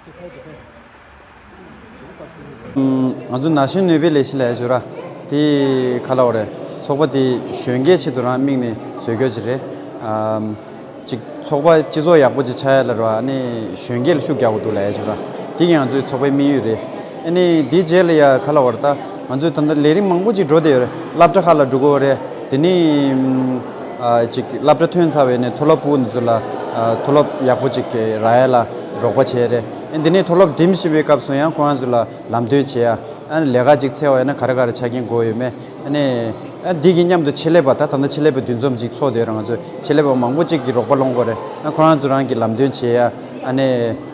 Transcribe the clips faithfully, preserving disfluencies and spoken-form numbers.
ང་ཚོ་ན་གཞོན་ནུས་པའི་ལས་གཞི་ལབ་ཡ་ཅིག་ཡོད་ར། དེ་ག་ལབ་དགོས་རེད། ཚོགས་པ་དེ་གཞོན་སྐྱེས་ཆེད་དུ་རང་དམིགས་ནས་བཟོས་རྒྱུ་ཅིག་རེད། ཨམ། ཅིག་ཚོགས་པ་སྤྱི་ཚོགས་ཡག་པོ་ཅིག་ཆགས་ཡ་ལ་ར་ཨ་ནི་གཞོན་སྐྱེས་ལ་ཤུགས་རྒྱག་དགོས་འདུག་ལབ་ཡ་ཅིག་ཡོད་ར། དེ་གི་ང་ཚོའི་ཚོགས་པའི་དམིགས་ཡུལ་རེད། ཨ་ནི་དེའི་རྗེས་ལ་ཡ་ག་ལབ་དགོས་རེད། ད་ང་ཚོས་ད་ལྟ་ལས་རིམ་མང་པོ་ཅིག་འགྲོ་བསྡད་ཡོད་རེད། སློབ་གྲྭ་ཁག་ལ་འགྲོ་དགོས་རེད། དེ་ནས་ཨ་ཅིག་སློབ་གྲྭ་ཐོན་ཚར་བའི་ནས་མཐོ་སློབ་ཕྲུ་གུ་འདི་ཚོ་ལ་ཨ་མཐོ་སློབ་ཡག་པོ་ཅིག་རག་ཡ་ལ་རོགས་པ་བྱས་རེད། ཨ་འདི་ནས་མཐོ་སློབ་འགྲིམ་བཞིན་པའི་སྐབས་སུ་ཡང་ཁོ་རང་ཚོ་ལ་ལམ་སྟོན་བྱེད་ཡ། ཨ་ནི་ལས་ཀ་ཅིག་འཚོལ་བ་ཡིན་ན་ག་རེ་ག་རེ་ཆ་རྐྱེན་དགོས་ཡོད་མེད། ཨ་ནི་ཨ་འདི་གི་མཉམ་དུ་ཆེད་ལས་པ་ད་ད་ལྟ་ཆེད་ལས་པའི་འདུ་འཛོམས་ཅིག་ཚོགས་བསྡད་ཡོད་རེད། ང་ཚོ་ཆེད་ལས་པ་མང་པོ་ཅིག་གི་རོགས་པ་སློང་དགོས་རེད། ཨ་ཁོ་རང་ཚོ་རང་གི་ལམ་སྟོན་བྱེད་ཡ། ཨ་ནི་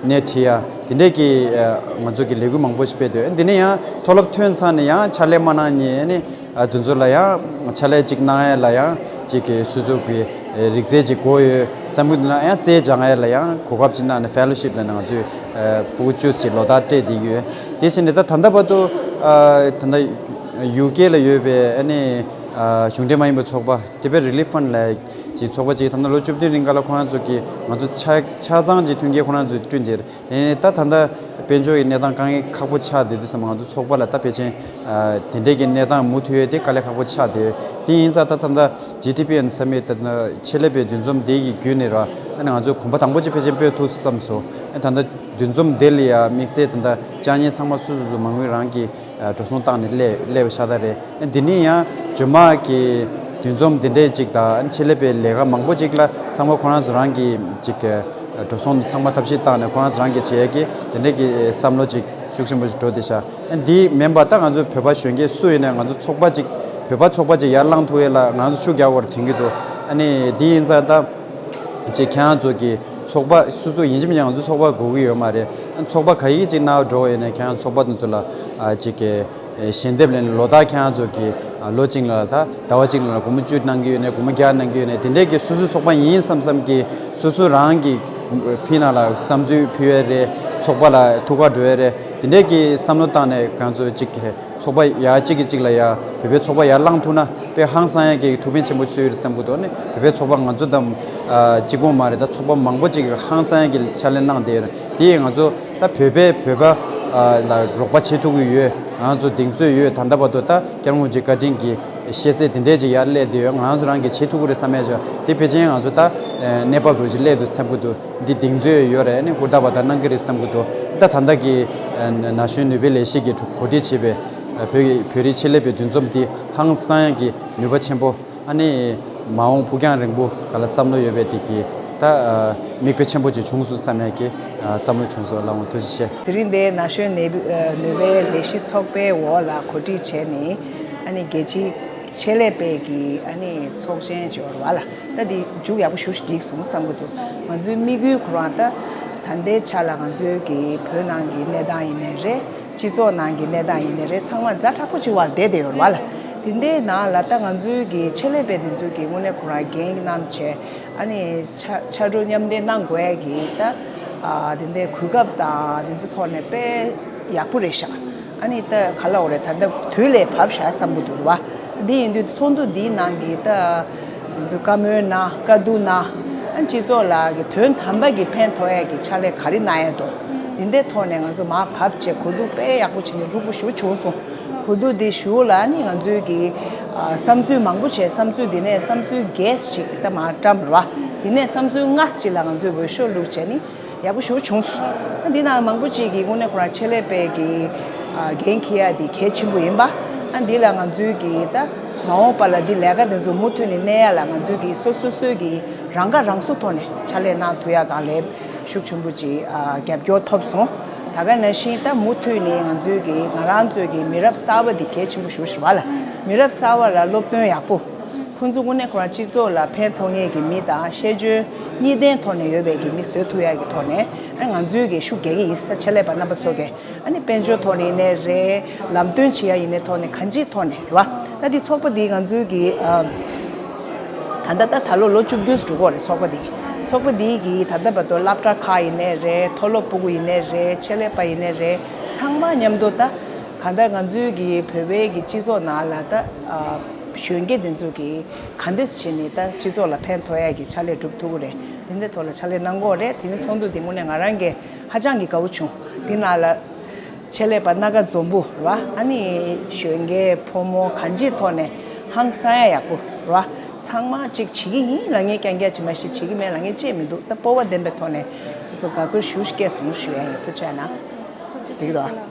སྣེ་ཁྲིད་ཡ། དེ་འདྲས་ཀྱི་ཨ་ང་ཚོ་གི་ལས་འགུལ་མང་པོ་ཞིག་སྤེལ་འདུག་ཨ་འདི་ནས་ཡང་མཐོ་སློབ་ཐོན་ཚར་ནས་ཡང་ཕྱག་ལས་མ་གནང་མཁན་ཨ་ནི་ཨ་དེ་ཚོ་ལ་ཡང་ཕྱག་ལས་ཅིག་གནང་ཡ་ལ་ཡང་ཅིག་གི་སོ་སོ་གི་རིག་རྩལ་ཅིག་དགོས་ཡོད་བསམ་གྱི་འདུག་ན་ཡང་རྩལ་སྦྱང་ཡ་ལ་ཡང་གོ་སྐབས་ཅིག་གནང་ནས་ཕེ་ལོ་ཤིབ་ལབ་ནས་ང་ཚོས་ཨ་ཕྲུ་གུ་བཅུ་ཞིག་ལོ་ལྟར་སྤྲད་བསྡད་ཀྱི་ཡོད། དེ་བཞིན་ནས་ད་ད་ལྟ་བར་དུ་ཨ་ད་ལྟ་ཡུ་ཀེ་ལ་ཡོད་པའི་ཨ་ནི་ཨ་གཞུང་འབྲེལ་མ་ཡིན་པའི་ཚོགས་པ་Tibet Relief Fund ལབ་ཀྱི་ཚོགས་པ་ཅིག་ད་ལྟ་ལོ་བཅུ་བདུན་རིང་ག་ལ་ཁོ་རང་ཚོ་གིས་ང་ཚོ་ཆ་ཆ་ཚང་གི་མཐུན་རྐྱེན་ཁོ་རང་ཚོས་བསྐྲུན་ཏེ། ཡིན་ནའི་ད་ད་ལྟ་དཔལ་འབྱོར་གྱི་གནས་སྟངས་དཀའ་ངལ་ཁག་པོ་ཆགས་བསྡད་དུས་ཙམ་པ་ང་ཚོ་ཚོགས་པ་ལ་ད་ཕལ་ཆེར་ཨ་དེ་འདྲའི་གི་གནས་སྟངས་མུ་མཐུད་ཡོད་དེ་དཀའ་ལས་ཁག་པོ་ཆགས་བསྡད་ཡོད། དེ་ཡིན་ཙང་ད་ད་ལྟ་ཇི་ཊི་པི་ཨེན་སམ་མིཊ་ད་ལྟ་ཆེད་ལས་པའི་འདུ་འཛོམས་དེ་གི་བརྒྱུད་ནས་ར་ཨ་ནི་ང་ཚོས་གོམ་པ་དང་པོ་ཅིག་ཕལ་ཆེར་སྤོས་ཐུབ་བསམ་སོང་། ཨ་ད་ལྟ་འདུ་འཛོམས་དེ་ལ་ཡ་དམིགས་བསལ་ད་ལྟ་ཅ་ཉེ་ཚང་མ་སོ་སོ་སོ་མ་དངུལ་རང་གི་ཨ་འགྲོ་སོང་བཏང་ནས་སླེབས་སླེབས་པ་ཤ་སྟག་རེད། ཨ་འདི་ནས་ཡང་རྗེས་མ་གི་འདུ་འཛོམས་འདི་འདྲས་ཅིག་དང་ཆེད་ལས་པའི་ལས་ཀ་མང་པོ་ཅིག་ལ་ཚང་མ་ཁོ་རང་ཚོ་རང་གི་ཅིག་གི་འགྲོ་སོང་ཚང་མ་ཐབས་ཤེས་བཏང་ནས་ཁོ་རང་ཚོ་རང་གི་བྱེད་ཡས་ཀྱི་དེ་འདྲས་ཀྱི་བསམ་བློ་ཅིག་ཤུགས་ཆེན་པོ་ཅིག་འགྲོ་བསྡད་ཤག་ཨ་འདི་མིན་པ་ད་ང་ཚོ་བོད་པ་གཞོན་སྐྱེས་སུ་ཡིན་ནའི་ང་ཚོ་ཚོགས་པ་ཅིག་བོད་པ་ཚོགས་པ་ཅིག་ཡར་བསླངས་ཐུབ་ཡས་ལ་ང་ཚོ་ཤུགས་རྒྱག་དགོས་རེད་དྲན་གྱི་འདུག་ཨ་ནི་འདི་ཡིན་ཙང་ད། ཅེས་ཁྱེད་རང་ཚོ་གི་ཚོགས་པ་སོ་སོ་ཡིན་གཅིག་མིན་གཅིག་ང་ཚོ་ཚོགས་པ་དགོས་ཀྱི་ཡོད་མ་རེད། ཚོགས་པ་ག་ཡིག་ཅིག་ནང་འགྲོ་ཡོད་ནས་ཁྱེད་རང་ཚོགས་པ་དེ་ཚོ་ལ་ཨ་ཅིག་གི་ཞལ་འདེབས་ལེན་ལོ་ལྟར་ཁྱེད་རང་ཚོ་གི་ལོ་གཅིག་ལ་ད་ཟླ་བ་གཅིག་ལ་སྒོར་མོ་བཅུ་གནང་གི་ཡོད་ནས་སྒོར་མོ་བརྒྱ་གནང་གི་ཡོད་ནས་དེ་འདྲས་ཀྱི་སོ་སོ་ཚོགས་པ་ཡིན་བསམ་བསམ་གྱི་སོ་སོ་རང་གི་ཕི་ནང་ལ་བསམ་ཚུལ་ཕུལ་ཡས་རེད། ཚོགས་པ་ལ་ཐུགས་ཁུར་འགྲོ་ཡས་རེད། དེ་འདྲས་ཀྱི་བསམ་བློ་བཏང་ནས་ཁྱེད་རང་ཚོ་ཅིག་གི་ཚོགས་པ་ཡ་གཅིག་གིས་གཅིག་ལ་ཡ་བོད་པའི་ཚོགས་པ་ཡར་བསླངས་ཐུབ་ན་དཔེ་ཧང་སང་ཡ་གི་ཐུགས་ཕན་ཆེན་པོ་གསོས་ཡོད་བསམ་གི་འདུག་ནི་བོད་པའི་ཚོགས་པ་ང་ཚོ་དང་ཨ་གཅིག་པོ་མ་རེད། ད་ཚོགས་པ་མང་པོ་ཅིག་གིས་ཧང་སང་ཡ་གི་ཕྱག་ལས་གནང་བསྡད་ཡོད་རེད། དེ་ཡིས་ང་ཚོ་ད་བོད་པས་བོད་པ་ཨ་ལ་རོགས་པ་བྱེད་ཐུབ་ཀྱི་ཡོད། ང་ཚོ་གདེང་ཚོད་ཡོད། ད་ལྟ་བར་དུ་ད་སྐྱབས་མགོན་རིན་པོ་ཆེའི་བཀའ་དྲིན་གྱིས་ཤེས་ཚད་དེ་འདྲས་ཅིག་ཡར་སླེབས་བསྡད་ཡོད། ང་ཚོ་རང་གིས་བྱེད་ཐུབ་ཀྱི་རེད་བསམ་ཡ་ཅིག་དེ་ཕལ་ཆེར་ང་ཚོ་ད་གནས་བབ་རུ་ཅིག་སླེབས་འདུག་བསམ་གི་འདུག་འདི་གདེང་ཚོད་ཡོད་རེད། ཨ་ནི་ཧུར་ཐག་པ་དང་གནང་གི་རེད་བསམ་གི་འདུག་ད་ད་ལྟ་གི་ན་གཞོན་ནུས་པའི་ལས་གཞི་གིས་གོ་སྒྲིག་བྱས་པའི་བོད་ཀྱི་བོད་རིགས་ཆེད་ལས་པའི་འདུ་འཛོམས་འདི་ཧང་སང་ཡ་གི་ནུས་པ་ཆེན་པོ། ཨ་ནི་མ་འོངས་ཕུགས་རྒྱང་རིང་པོ་ག་ལ་བསམ་བློ་ཡོད་པའི་དེ་གི་ད་མིག་དཔེ་ཆེན་པོ་ཅིག་བྱུང་སོང་བསམ་ཡ་གི་བསམ་བློ་བྱུང་སོང་། ལགས་འོང་། ཐུགས་རྗེ་ཆེ། དེ་རིང་འདིར་ན་གཞོན་ནུས་པའི་ལས་གཞི་ཚོགས་པའི་འོག་ལ་གོ་སྒྲིག་བྱས་ནས་ཨ་ནི་རྒྱལ་སྤྱིའི་ཆེད་ལས་པའི་གི་ཨ་ནི་ཚོགས་ཆེན་འབྱོར་བ་ལ། ད་འདི་མཇུག་ཡག་པོ་ཞེ་པོ་ཅིག་བསྒྲིགས་སོང་བསམ་གྱི་འདུག་ང་ཚོའི་དམིགས་ཡུལ་ཁོ་རང་ད་ད་ལྟའི་ཆ་ལ་ང་ཚོའི་གི་བོད་ནང་གི་གནས་སྟངས་ཡིན་ནའི་རེད། སྤྱི་ཚོགས་ནང་གི་གནས་སྟངས་ཡིན་ནའི་རེད། ཚང་མ་ཛ་དྲག་པོ་ཅིག་བར་བསྡད་བསྡད་ཡོད་རེད་བ་ལ། དེ་འདྲའི་ནང་ལ་ད་ང་ཚོའི་གི་ཆེད་ལས་པའི་དེ་ཚོའི་གི་དངོས་གནས་ཁོ་རང་འགན་གནང་བྱས། ཨ་ནི་ཕྱ་ཕྱར་གྲུ་མཉམ་འདེགས་གནང་དགོས་ཡ་གི་ད་ཨ་དེ་འདྲའི་གོ་སྐབས་དང་དེ་ཚོ་ཐོག་ནས་དཔེ་ཡག་པོ་རེད་ཤག་ཨ་ནི་ད་ག་ལབ་དགོས་རེད། ད་ལྟ་དུས་ལས་བབས་ཤག་བསམ་གྱི་འདུག་རེད་བ། འདི་ཡིན་དུས་ཚོགས་འདུ་འདིའི་ནང་གི་ད་ང་ཚོ་བཀའ་མོལ་གནང་། བཀའ་བསྡུར་གནང་། ཨ་སྤྱི་ཚོགས་ལ་གི་དོན་དམ་པ་གི་ཕན་ཐོགས་ཡ་གི་ཕྱག་ལས་ག་རེ་གནང་ཡ་འདུག་འདི་འདྲའི་ཐོག་ནས་ང་ཚོ་མར་བབས་བྱས་གོ་བསྡུར་དཔེ་ཡག་པོ་བྱས་ནས་ལྷུག་པོ་ཞེ་པོ་བྱུང་སོང་། གོ་བསྡུར་འདི་ཞུ་ལ་ནི་ང་ཚོའི་གི་ཨ་བསམ་ཚུལ་མང་པོ་བྱས། བསམ་ཚུལ་འདི་ནས་བསམ་ཚུལ་བརྒྱད་ཞིག་ད་མར་བཀྲམ་ར། འདི་ནས་བསམ་ཚུལ་ལྔ་ཞིག་ལ་ང་ཚོས་འོས་ཤོག་བླུགས་བྱས་ནི་ཡག་པོ་ཞེ་པོ་བྱུང་སོང་། ཨ་འདི་ནང་མང་པོ་ཅིག་གིས་དངོས་གནས་ཁོ་རང་ཆེད་ལས་པའི་གི་ཨ་འགན་འཁྱེར་ཡ་འདི་གལ་ཆེན་པོ་ཡིན་པ། ཨ་འདི་ལ་ང་ཚོའི་གི་ད་མ་འོངས་པ་ལ་འདི་ལས་ཀ་འདི་ཚོ་མུ་མཐུད་ནས་གནས་ཡ་ལ་ང་ཚོའི་གི་སོ་སོ་སོའི་གི་རང་ཁ་རང་གསོ་ཐོག་ནས་ཕྱག་ལས་གནང་ཐུབ་ཡ་གང་ལེགས་ཤུགས་ཆེན་པོ་ཅིག་ཨ་རྒྱབ་སྐྱོར་ཐོབ་སོང་། ད་ག་ནང་བཞིན་ད་མུ་མཐུད་ནས་ང་ཚོའི་གི་ང་རང་ཚོའི་གི་མི་རབས་གསར་པ་འདི་གལ་ཆེན་པོ་ཞེ་པོ་ཞིག་རེད་བ་ལ། མི་རབས་གསར་པ་ལ་སློབ་སྟོན་ཡག་པོ། ཁོང་ཚོ་དངོས་གནས་ཁོ་རང་སྤྱི་ཚོགས་ལ་ཕན་ཐོགས་མཁན་གྱི་མི་དང་ཤེས་འཇོན་གཉིས་ལྡན་ཐོག་ནས་ཡོད་པའི་གི་མི་བཟོ་ཐུབ་ཡག་གི་ཐོག་ནས་ཨ་ང་ཚོའི་གི་ཤུགས་རྒྱག་གི་ཡིན་ས། ཆེད་ལས་པ་རྣམ་པ་ཚོ་གིས་ཨ་ནི་དཔལ་འབྱོར་ཐོག་ནས་ཡིན་ནའི་རེད། ལམ་སྟོན་བྱེད་ཡ་ཡིན་ནའི་ཐོག་ནས་གང་ཅིའི་ཐོག་ནས་རེད་བ། ད་འདི་ཚོགས་པ་འདི་ང་ཚོའི་གི་ཨ་ད་ལྟ་ད་ད་ལོ་ལོ་བཅུ་བདུན་འགྲོ་གི་རེད། ཚོགས་པ་འདི་ཚོགས་པ་འདི་གི་ད་ལྟ་བར་དུ་སློབ་གྲྭ་ཁག་ཡིན་ནའི་རེད། མཐོ་སློབ་ཕྲུ་གུ་ཡིན་ནའི་རེད། ཆེད་ལས་པ་ཡིན་ནའི་རེད། ཚང་མ་མཉམ་དུ་ད་གང་ལྟར་ང་ཚོའི་གི་བོད་པའི་གི་སྤྱི་ཚོགས་ནང་ལ་ད་ཨ་གཞོན་སྐྱེས་འདི་ཚོ་གི་ག་འདྲས་བྱས་ནས་ད་སྤྱི་ཚོགས་ལ་ཕན་ཐོགས་ཡ་གི་ཕྱག་ལས་སྒྲུབ་ཐུབ་ཀྱི་རེད། དེ་འདྲའི་ཐོག་ལ་ཕྱག་ལས་གནང་གི་ཡོད་རེད། དེ་ནི་ཚོགས་འདུ་དེ་དངོས་གནས་ང་རང་གིས་ཧ་ཅང་གི་དགའ་བོ་བྱུང་། དེ་ནང་ལ་ཆེད་ལས་པ་སྣ་དགའ་འཛོམས་པོ་རེད་བ། ཨ་ནི་གཞོན་སྐྱེས་ཕོ་མོ་གང་ཅིའི་ཐོག་ནས་ཧང་སང་ཡ་ཡག་པོ་རེད་བ། ཚང་མ་གཅིག་བྱེད་ཀྱི་ཡིན་ལབ་མཁན་རྐྱང་རྐྱང་བྱེད་མ་ཤེས། བྱེད་ཀྱི་མེད་ལབ་མཁན་ཅིག་མི་འདུག་ད་སྤོབས་པ་ལྡན་པའི་ཐོག་ནས་སོ་སོ་དགའ་ཚོར་ཞེ་པོ་ཞིག་སྐྱེས་སོང་ཞུ་ཡ་ཡིན། ཐུགས་རྗེ་གནང་། འགྲིག་གི་འདུག་ཨ།